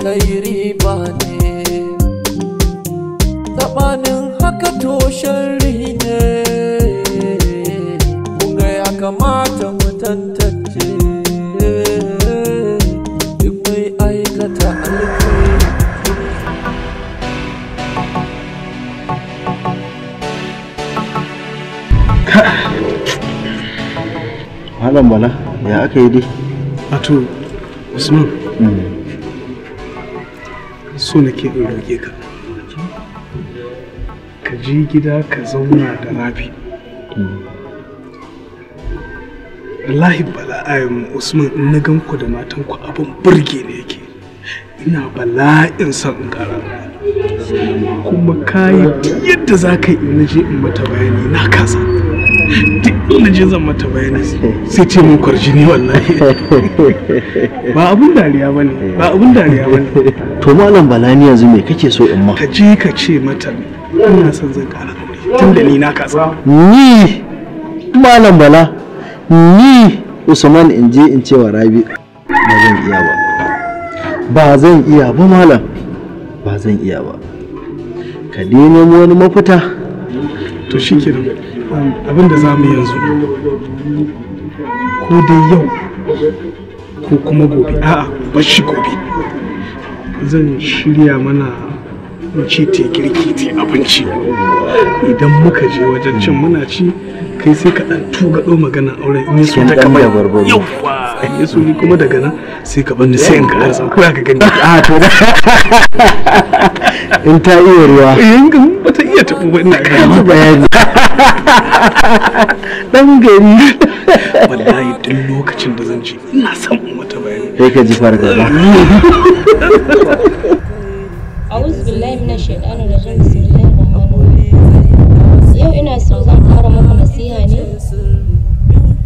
Kai riba ne, saɓanin haka to sharri ne. Kunga ya kamata mu tantance duk mai aikata alkhairi. Malam Bala, ya aka yi dai? Wato, Usman, so nake in roƙe ka. Ka je gida ka zauna da Rabi. Wallahi Bala, Usman, in na gan ku da matan ku abin burge ne yake. Ina bala'in son in ƙara. Kuma kayi yadda za ka yi in na je in mata bayani na kasa. Duk inda je zan mata bayani sai ce mun kwarjini wallahi. Ba abun dariya bane, ba abun dariya bane. To Malam Bala, ni yanzu me kake so in ma? Ka je ka ce mata ina son zan ƙara aure tunda ni na kasa. Ni Malam Bala, ni Usman in je in ce wa Rabi ba zan iya ba. Ba zan iya ba malam. Ba zan iya ba. Ka dai nemo wani mafita. To shikenan, abin da za mu yanzu ko dai yau ko kuma gobe, a'a bar shi gobe, zan shirya mana in ce te girki te abinci. Idan muka je wajen cin muna ci, kai sai ka dan tugaɗo maganar auren in yaso ta kamar yauwa, in yaso ni kuma daga nan sai ka bani sai in karasa ko ya ka gani. A to in ta iya ruwa in ba ta iya taɓo ba ina gani bayani dan gari. Wallahi duk lokacin da zan ci ina son in mata bayani sai ka ji fargaba. A'udhu billahi minash shaitanir rajim. Bismillahir rahmanir rahim. Yau ina so zan fara muku nasiha ne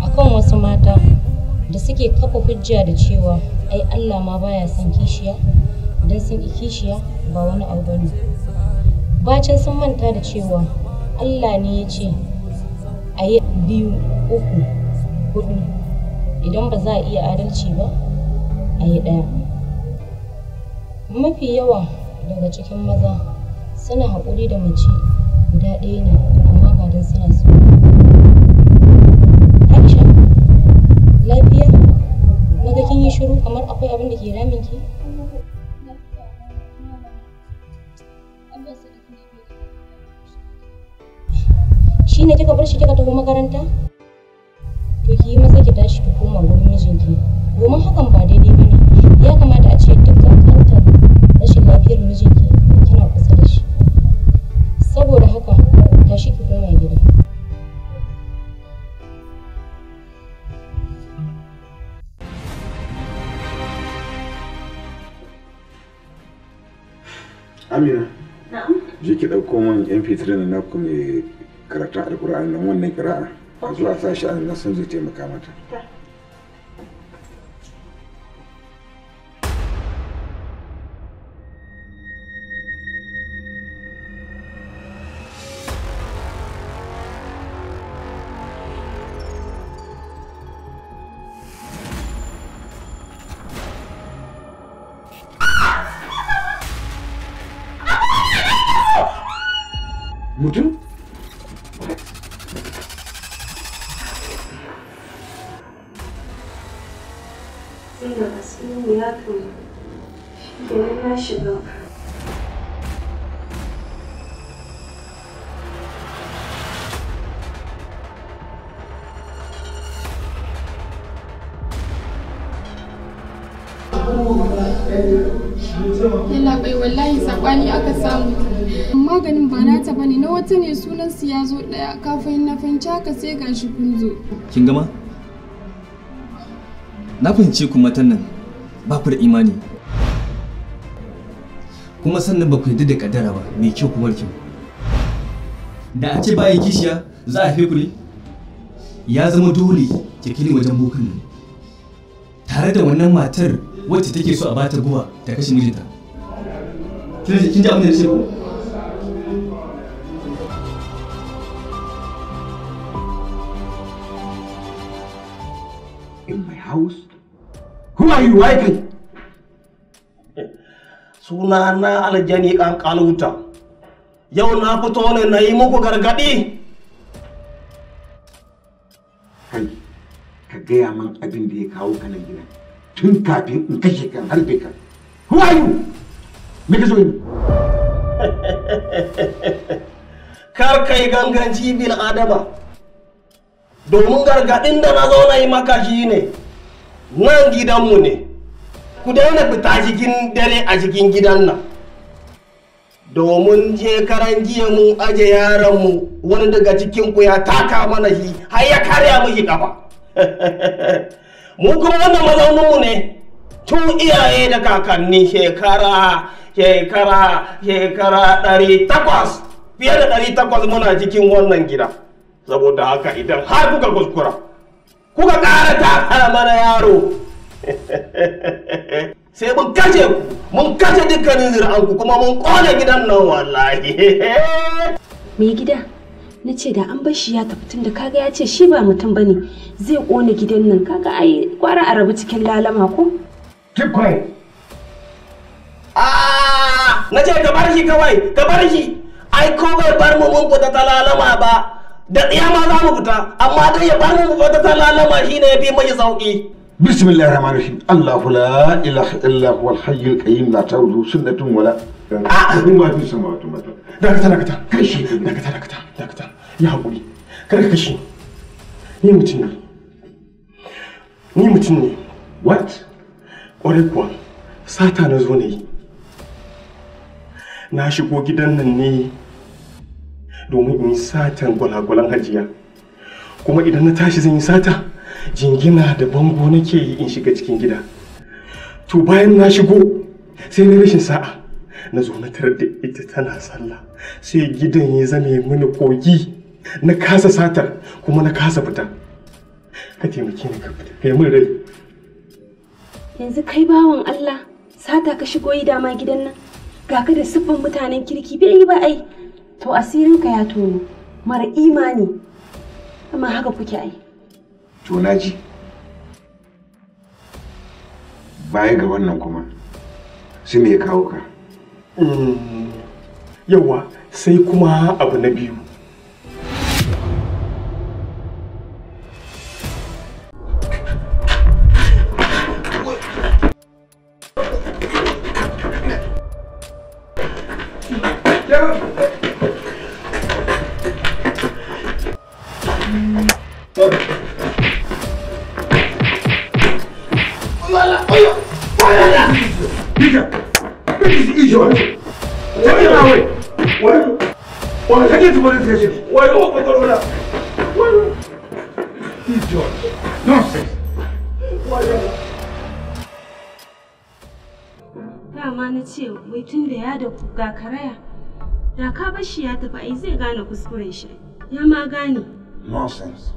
akan wasu mata da suke kafa hujja da cewa ai Allah ma baya son kishiya, idan sun ki kishiya ba wani abu bane. Bacin sun manta da cewa Allah ne ya ce a yi 2, 3, 4, idan ba za a iya adalci ba a yi 1. Mafi yawa daga cikin maza suna haƙuri da mace guda ɗaya ne, amma ba don suna so. Aisha, lafiya? Na ga kin yi shiru kamar akwai abin da ke damun ki? Shi ne kika bar shi kika tafi makaranta? To ki yi maza ki tashi ki koma gurin mijinki, domin hakan ba daidai ba ne. Ya kamata a ce duk ƙanƙantar rashin lafiyar mijinki kina kusa da shi. Saboda haka tashi ki koma gida. Amina, je ki ɗauko min MP3 na naku mai karatun Alƙur'ani nan, wannan ƙira'a a zuwa sashi a nan sun zai taimaka mata. Mutum? Tunda asirin ya tonu, shi kenan na shiga. Yallaɓai, wallahi saɓani aka samu. Maganin ba nata bane, na wata ne, sunan su ya zo ɗaya. Kafin na fahimci haka sai gashi kun zo. Kin gama? Na fahimci ku matan nan ba ku da imani. Kuma sannan ba ku yarda da kaddara ba, mai kyau kuma kyau. Da a ce bayan kishiya za a haife ku ne? Ya zama dole ki kili wajen bokan nan. Tare da wannan matar wacce take so a bata guba ta kashe mijinta. Kin ji abin da nace ko? In my house? Who are you? Why kai? Suna na aljani kankaluta. Yau na fito ne na yi muku gargaɗi. Kai, ka gaya min abin da ya kawo ka nan gidan. Tun kafin in kashe ka harbe ka. Who are you? Me ka so yi? Kar kai ganganci bil adama. Domin gargaɗin da na zo na yi maka shi ne, nan gidanmu ne. Ku daina fita cikin dare a cikin gidan nan. Domin shekaran jiya mun aje yaranmu wani daga cikinku ya taka mana shi har ya karya mishi kafa. Mu kuma wannan mazauninmu ne tun iyaye da kakanni shekara 800 fiye da 800 muna cikin wannan gida. Saboda haka idan har kuka kuskura kuka ƙara taka mana yaro sai mun kashe ku, mun kashe dukkanin zuri'anku kuma mun ƙone gidan nan wallahi. Mai gida, na ce da an bar shi ya tafi tun da kaga ya ce shi ba mutum bane zai ƙone gidan nan, kaga ai kwara a rabu cikin lalama ko? Keep quiet. Ah, na ce ka bar shi kawai, ka bar shi. Ai ko bai bar mu mun fita ta lalama ba, da tsiya ma za mu fita, amma dai ya bar mu fita ta lalama shine ya fi mai sauki. بسم الله الرحمن الرحيم الله لا اله الا هو الحي القيوم لا تأخذه سنة ولا نوم ما في السماوات وما في الأرض. Dakata, dakata. Kashe Dakata, dakata, dakata. Ya haƙuri. Kar ka kashe ni. Ni mutum ne. Ni mutum ne. What? Ƙwarai kuwa, sata na zo na yi. Na shigo gidan nan ne domin in yi satan gwalagwalan hajiya. Kuma idan na tashi zan yi sata, jingina da bango nake yi in shiga cikin gida. To bayan na shigo sai na rashin sa'a, na zo na tarar da ita tana sallah, sai gidan ya zame mini kogi, na kasa satar kuma na kasa fita. Ka taimake ni ka fita, kai min rai. Yanzu kai bawan Allah, sata ka shigo yi dama gidan nan, ga ka da siffan mutanen kirki bai yi ba ai. To asirinka ya tono, mara imani, amma haka kuke ai. To na ji. Baya ga wannan kuma, sai me ya kawo ka? Yawwa, sai kuma abu na biyu. Dama na ce wai tun da ya da ga karaya, da ka bar shi ya tafi ai zai gane kuskuren shi, ya ma gane. Nonsense.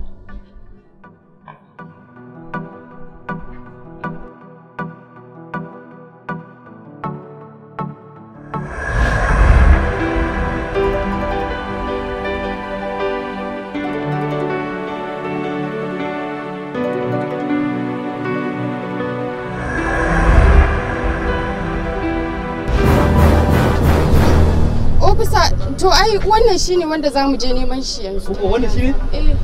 To ai wannan shine wanda zamu je neman shi yanzu. Ko wannan shine? Eh.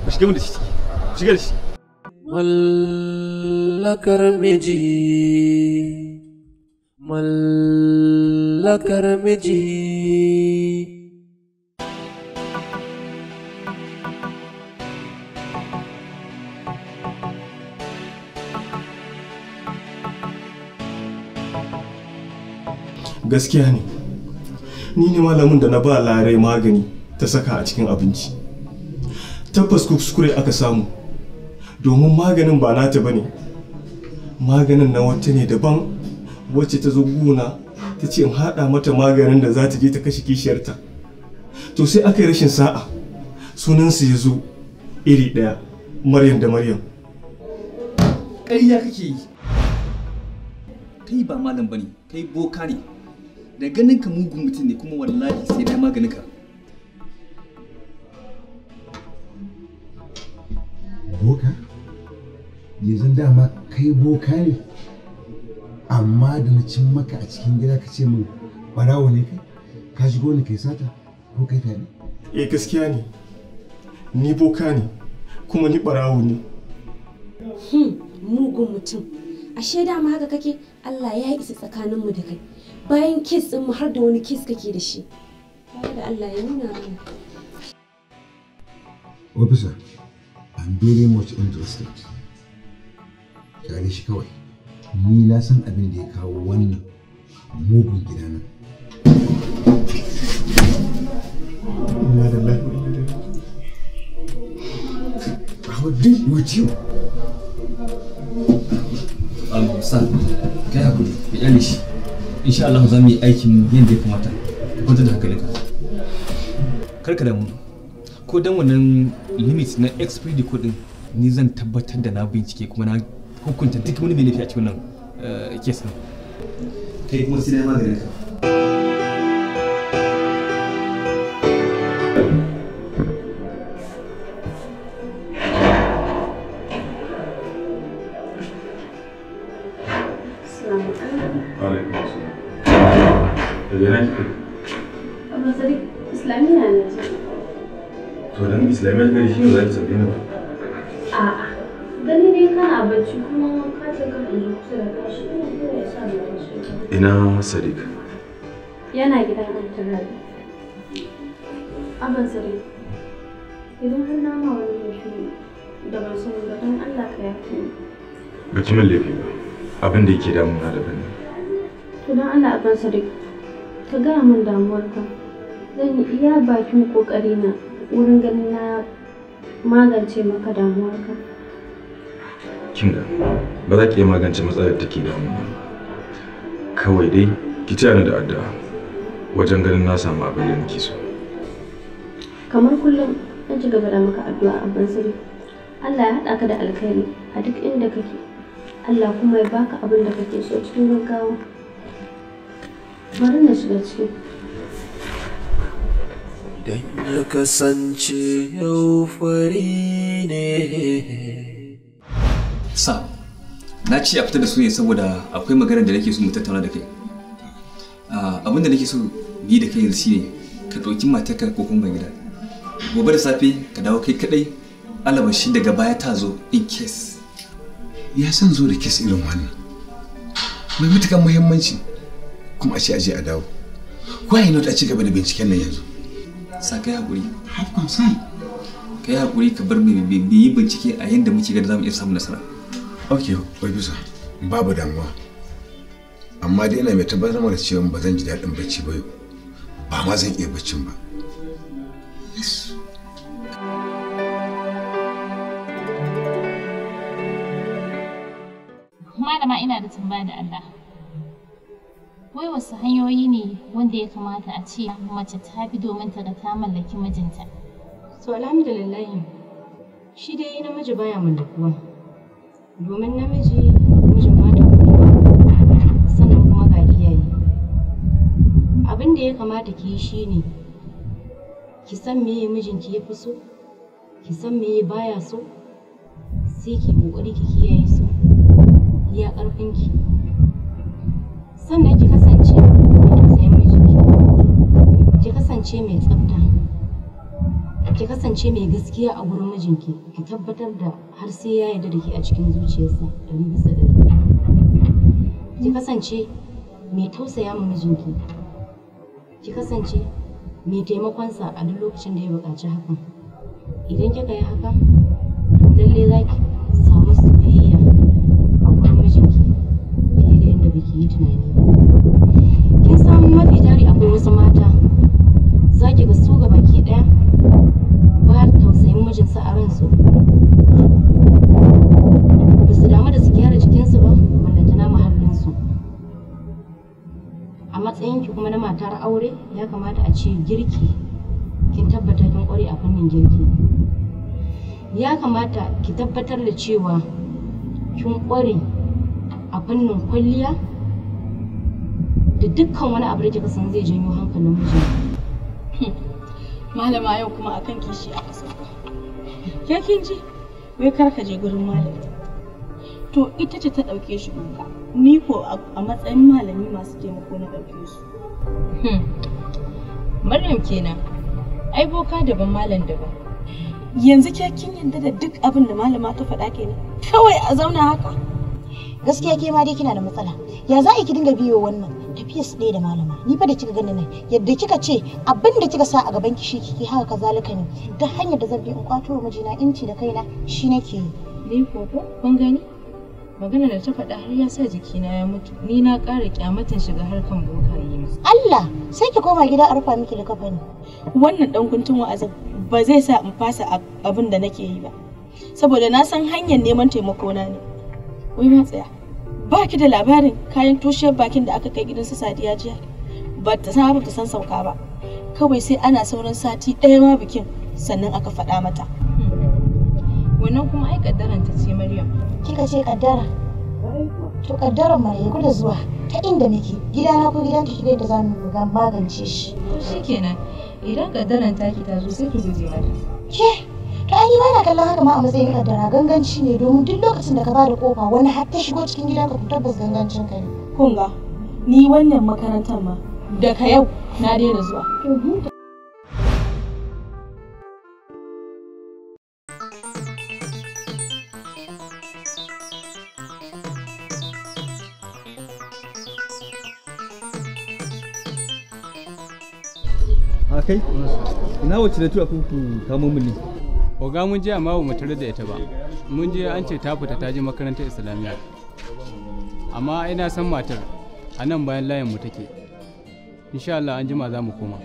Ku shige mu da shi ciki. Ku shige da shi. Mallakar miji, mallakar miji. Gaskiya ne. Ni ne malamin da na ba Larai magani ta saka a cikin abinci. Tabbas kuskure aka samu, domin maganin ba nata bane. Maganin na wata ne daban wacce ta zo gona ta ce in haɗa mata maganin da za ta je ta kashe kishiyarta. To sai aka yi rashin sa'a, sunansu ya zo iri ɗaya, Maryam da Maryam. Ƙarya kake yi. Kai ba malam bane, kai boka ne. Da ganin ka mugun mutum ne kuma wallahi sai na maganin ka. Boka? Yanzu dama kai boka ne? Amma da na cin maka a cikin gida ka ce min barawo ne kai, ka shigo ni kai sata ko kai fyaɗe? Eh gaskiya ne, ni boka ne kuma ni barawo ne. Mugun mutum, ashe dama haka kake. Allah ya isa tsakaninmu da kai. Bayan kes ɗinmu har da wani kes kake da shi. Da Allah ya nuna mana. Officer, I'm very much interested. Kyale shi kawai. Ni na san abin da ya kawo wannan mugun gidana. Inna lillahi wa inna ilaihi. I will deal with you. Sa, kai hakuri, ka kyale shi. Insha Allah za mu yi aikin yadda ya kamata. Ka kwantar da hankalinka. Kar ka damu. Ko dan wannan limit na expiry code din, ni zan tabbatar da na bincike kuma na hukunta duk wani mai laifi a cikin wannan kes din. Kai kuma sai na maganin ka. Islamiyya ne ce. To dan Islamiyya gari shi ne za ki tafi ni ba? A'a. Gani dai kana bacci kuma ka ce kar in zo kusa da kai, shi ne kawai ya sa na tashi. Ina Sadiq? Yana gidan Aunty Rabi. Abban Sadiq, idan har na ma wani laifi da ban sani ba, don Allah ka yafe ni. Ba ki min laifi ba. Abin da yake damuna daban ne. To don Allah Abban Sadiq, ka gaya min damuwarka. Zan yi iya bakin ƙoƙarina wurin ganin na magance maka damuwarka. Kinga, ba za ki iya magance matsalar da take damuna ba. Kawai dai ki taya ni da addu'a wajen ganin na samu abin da nake so. Kamar kullum zan ci gaba da maka addu'a Abban Sadiq. Allah ya haɗa ka da alkhairi a duk inda kake. Allah kuma ya baka abin da kake so cikin gaggawa. Bari na shiga ciki. Dan ya kasance yau fari ne. Sa, na ce a fita da su ne saboda akwai maganar da nake so mu tattauna da kai. Abin da nake so yi da kai yanzu shine ka ɗauki matarka ko kuma gida. Gobe da safe ka dawo kai kaɗai, alabashi daga baya ta zo in case. Ya san zo da kes irin wannan. Mai matukan muhimmanci kuma a ce aje a dawo. Why not a ci gaba da binciken nan yanzu? Sa kai hakuri. Have concern. Kai hakuri ka bar mu yi bincike a yanda muke ganin zamu iya samun nasara. Okay, officer, babu damuwa. Amma dai ina mai tabbatar maka cewa ba zan ji daɗin bacci ba yau. Ba ma zan iya baccin ba. Yes. Malama ina da tambaya da Allah. Wai wasu hanyoyi ne wanda ya kamata a ce mace ta bi domin ta ga ta mallaki mijinta? So alhamdulillah, shi dai namiji baya mallakuwa. Domin namiji mijin mata ne, sannan kuma ga iyaye. Abin da ya kamata ki yi shine ki san meye mijinki ya fi so, ki san meye baya so, sai ki kokari ki kiyaye su iya ƙarfinki. Sannan ki kasance mai tausayin mijinki, ki kasance mai tsafta, ki kasance mai gaskiya a gurin mijinki, ki tabbatar da har sai ya yarda da ke a cikin zuciyarsa 100%. Ki kasance mai tausaya ma mijinki, ki kasance mai taimakonsa a duk lokacin da ya buƙaci hakan. Idan kika yi haka, to lallai za ki samu soyayya a gurin mijinki fiye da yadda baki yi tunani ba. Kin san mafi tari akwai wasu mata za ki ga su ga baki ɗaya ba tausayin mijinsu a ransu, ba su damu da su gyara jikinsu ba, ballantana muhallinsu. A matsayinki kuma na matar aure ya kamata a ce girki kin tabbata kin ƙware a fannin girki. Ya kamata ki tabbatar da cewa kin ƙware a fannin kwalliya da dukkan wani abu da kika san zai janyo hankalin mijinki. Malama yau kuma akan kishi aka sauka. Ke kin ji? Wai kar ka je gurin malami. To ita ce ta ɗauke shi boka. Ni ko a matsayin malami masu taimako na ɗauke su. Maryam kenan. Ai boka daban malam daban. Yanzu ke kin yarda da duk abin da malama ta faɗa kenan. Kawai a zauna haka. Gaskiya ke ma dai kina da matsala. Ya za a ki dinga biyo wannan tafiyar su ɗaya da malama. Ni fa da kika gani nan yadda kika ce abin da kika sa a gaban ki shi kike haka kazalika ne. Duk hanyar da zan bi in kwato wa mijina inci da kaina shi nake yi. Ni ko kun gani? Magana da ta faɗa har ya sa jikina ya mutu. Ni na ƙara kyamatan shiga harkan bokaye ma. Allah sai ki koma gida a rufa miki likafani. Wannan ɗan guntun wa'azin ba zai sa in fasa abin da nake yi ba. Saboda na san hanyar neman taimako na ne. Wai ma tsaya. Ba ki da labarin kayan toshiyar bakin da aka kai gidan su Sadiya jiya. Ba ta san ba ta san sauka ba. Kawai sai ana sauran sati ɗaya ma bikin sannan aka faɗa mata. Wannan kuma ai kaddaran ta ce Maryam. Kika ce kaddara? To kaddaran Maryam da zuwa ta inda muke gidana ko gidan ki da zamu ga magance shi. To shikenan idan kaddaran taki ta zo sai ki guje mata. Ke to ai ni bana kallon haka ma a matsayin kaddara ganganci ne domin duk lokacin da ka bada kofa wani har ta shigo cikin gidanka to tabbas gangancin ka ne. Kun ga ni wannan makarantar ma daga yau na daina zuwa. A kai ina wacce da tura ku kamo mun ne? Oga mun je amma ba mu tare da ita ba. Mun je an ce ta fita ta je makarantar Islamiyya. Amma ina san matar a nan bayan layin mu take. Insha Allah an jima za mu koma.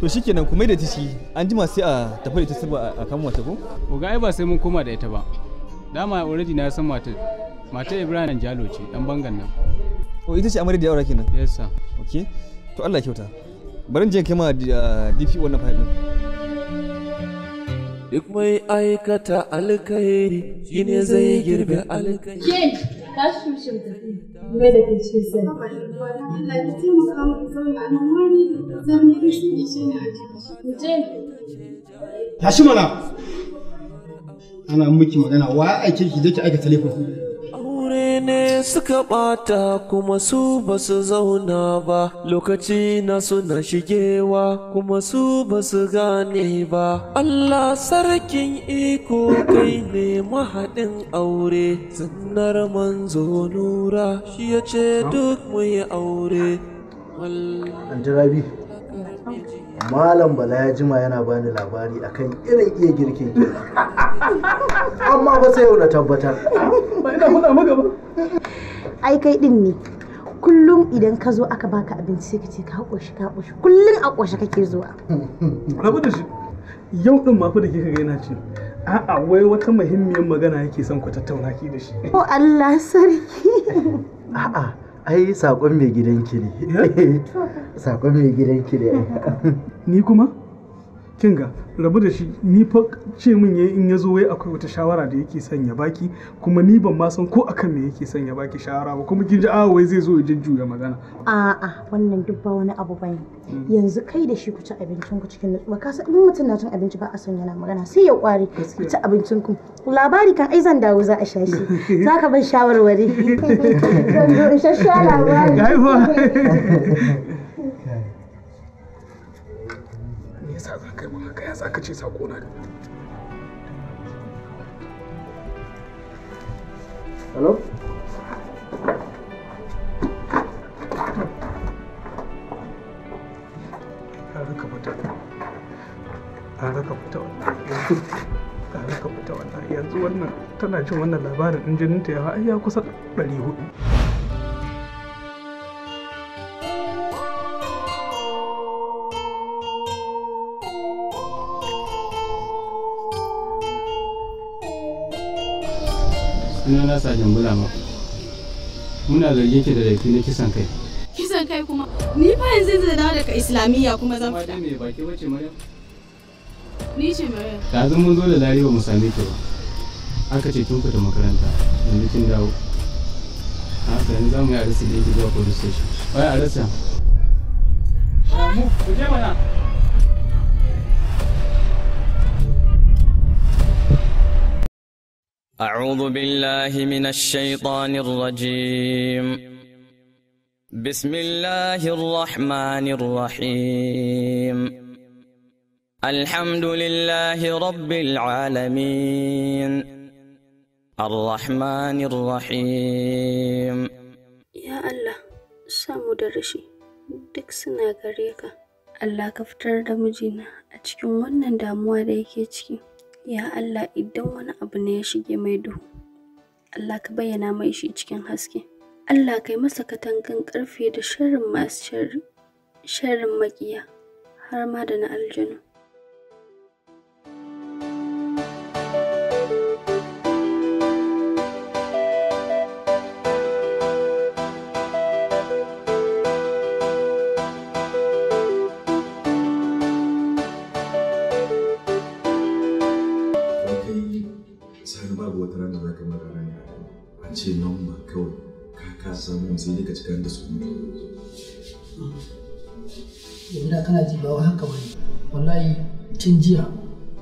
To shikenan ku mai da tishi an jima sai a tafi da ita saboda a kamo mata ko? Oga ai ba sai mun koma da ita ba. Dama already na san matar. Matar Ibrahim Jalo ce dan bangan nan. Oh ita ce amarya da yaura kenan? Yes sir. Okay. To Allah ya kyauta. Bari in je kai ma DP wannan file din. Duk mai aikata alkhairi shine zai girbe alkhairi. Ke, tashi mu shiga tafi. Mai da kai shi sai. Allah ki taimaka mu zauna nan wuri zan yi shi ishe ni a jiki. Mu je. Tashi mana. Ana miki magana wa aike ki je ki aikata laifin. Aure ne suka bata kuma su ba su zauna ba, lokaci na suna shigewa kuma su ba su gane ba. Allah sarkin iko kai ne mahaɗin aure, sunnar manzo nura shi ya ce duk mu yi aure. Anti Rabi, Malam Bala ya jima yana bani labari akan irin iya girkin ki. Amma ba sai yau na tabbatar. Ba ina faɗa maka ba. Ai kai din ne. Kullum idan ka zo aka baka abinci sai ka ce ka ƙoshi ka ƙoshi. Kullum a ƙoshi kake zuwa. Rabu da shi. Yau din ma fa da kika ga yana ci. A'a wai wata muhimmiyar magana yake son ku tattauna ki da shi. Oh Allah sarki. A'a ai sakon mai gidanki ne. Sakon mai gidanki ne. Ni kuma? Kinga rabu da shi ni fa ce min yayi in yazo wai akwai wata shawara da yake son ya baki kuma ni ban ma san ko akan me yake son ya baki shawara ba kuma kin ji a wai zai zo ya jujjuya magana. A'a wannan duk ba wani abu bane. Yanzu kai da shi ku ci abincin ku cikin nutsuwa ka san in mutum na cin abinci ba a son yana magana sai ya kware ku ci abincin ku. Labari kan ai zan dawo za a sha shi. Za ka ban shawarwari. Zan zo in shasha labari. Me yasa za ka yi mun haka ya za ka ce sako na? Hello? Ka fita wannan. Ka fita wannan. Yanzu wannan tana jin wannan labarin in jinin ta yawa ai ya kusa 400. Sunana Sajan Bulama. Muna zargin ki da laifi na kisan kai. Kisan kai kuma? Ni fa yanzu zan dawo daga Islamiyya kuma zan fita. Me baki bace Maryam? Ni ce Maryam. Yanzu mun zo da Lari ba mu same ki ba. Aka ce kin fita makaranta, yanzu kin dawo. Haka yanzu za mu yi arrest ɗin ki zuwa police station. Wai arrest. Mu, ku je mana. أعوذ بالله من الشيطان الرجيم. بسم الله الرحمن الرحيم. الحمد لله رب العالمين. الرحمن الرحيم. Ya Allah, samu da rashi duk suna gare ka. Allah ka fitar da mijina a cikin wannan damuwa da yake ciki. Ya Allah, idan wani abu ne ya shige mai duhu, Allah ka bayyana mai shi cikin haske. Allah ka yi masa katangan ƙarfe da sharrin masu sharri, sharrin maƙiya, har ma da na aljanu. Kai sani, babu wata rana za ka mara rana a ce nan ba kawai ka kasa samu sai dai ka cika da su. Yanzu da kana ji ba wai haka bane. Wallahi tun jiya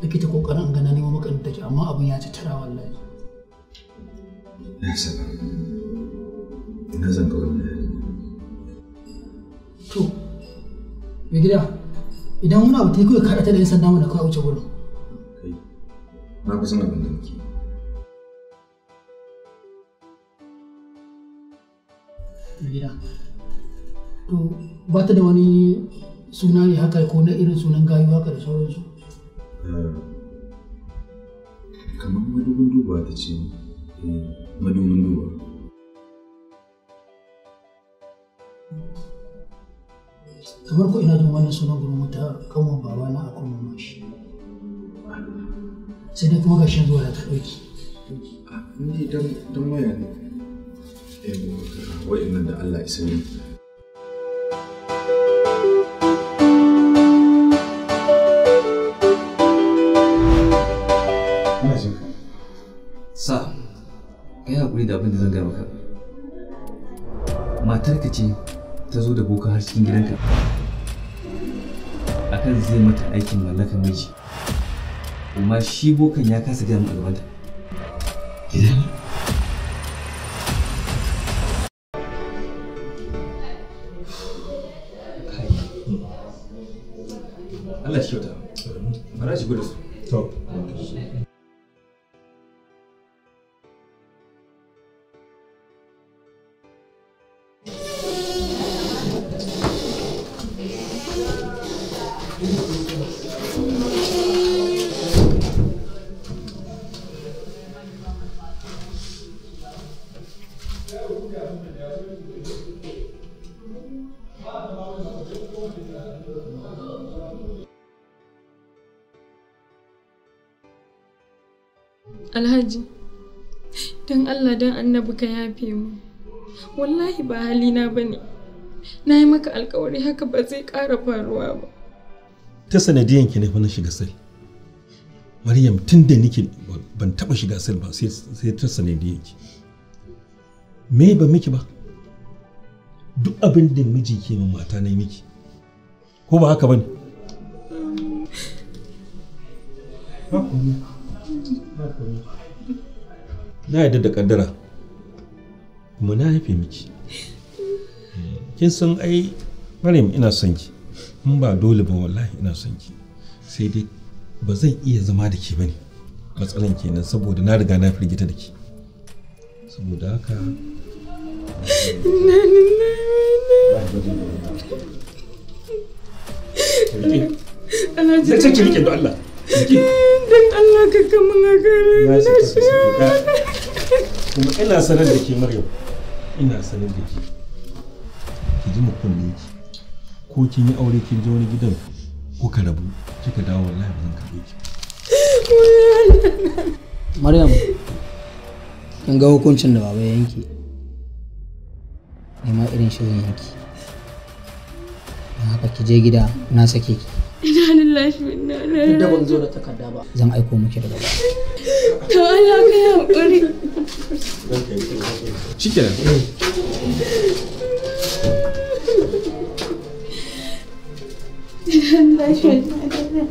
nake ta kokarin in ga na nemo maka inda take, amma abun ya ci tara wallahi. Na saba ina zan ga wannan yarinya. To mai gida, idan wani abu ta yi kawai ka haɗa ta da 'yan sanda mana kawai a wuce gurin. Na fi son abin da nake. Mai gida, to ba ta da wani suna ne haka ko na irin sunan gayu haka da sauransu? Kamar madubin duba ta ce, eh, madubin duba. Kamar ko ina jin wannan sunan gurin wata kanwan babana a kan mamashi, sai dai kuma gashin zuwa ya ta ɗauki. Ni dan waya ne wa'annan da Allah isa ne. Ina jin ka. Sa, ka yi haƙuri da abin da zan gaya maka. Matarka ce ta zo da boka har cikin gidanka. Akan zai mata aikin mallakar miji. Amma shi bokan ya kasa gaya min a gabanta. Idan Allah shi kyauta. Bara shigo da su. To. Alhaji, don Allah don annabi ka yafe mu. Wallahi ba halina ba ne. Na yi maka alkawari haka ba zai ƙara faruwa ba. Ta sanadiyan ki ne fa na shiga sel. Maryam, tun da nake ban taba shiga sel ba sai ta sanadiyan ki. Me ba miki ba? Duk abin da miji ke ma mata na miki. Ko ba haka bane? Ba komai. Na yarda da kaddara kuma na haife miki. Kin san ai Maryam ina son ki. In ba dole ba wallahi ina son ki. Sai dai ba zan iya zama da ke bane. Matsalan kenan, saboda na riga na firgita da ke. Saboda haka Alhaji, na ce ki rike don Allah. Rike. Don Allah ka kamun haka. Na ce ki saki. Kuma ina sanar da ke Maryam. Ina sanar da ke. Ki ji mu ki. Ko kin yi aure kin je wani gidan kuka rabu kika dawo wallahi ba zan karɓe ki. Maryam, kin ga hukuncin da baba ya yanke. Ni ma irin shi zan yanke. Don haka ki je gida na sake ki. Ina lillahi wa inna ilaihi Duk da ban zo da takarda ba, zan aiko miki daga baya. To Allah ka yi haƙuri. Shikenan. Ina lillahi wa inna ilaihi.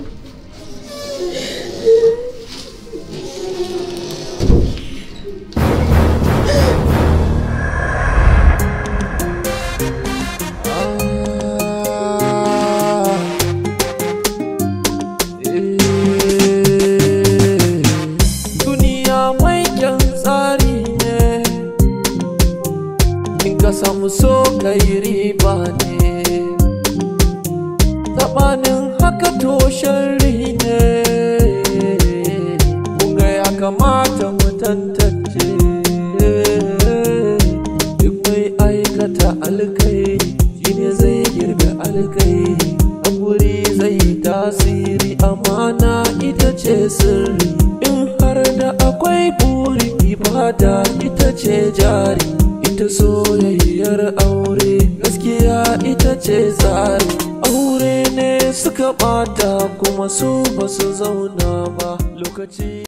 samu so kai riba ne. Saɓanin haka to sharri ne. Kunga ya kamata mu tantance. Duk mai aikata alkhairi shine zai girbe alkhairi. Hakuri zai tasiri, amana ita ce sirri. In har da akwai buri, ibada ita ce jari. Ita soyayyar aure gaskiya ita ce tsari. Aure ne suka bata kuma su basu zauna ba. Lokaci.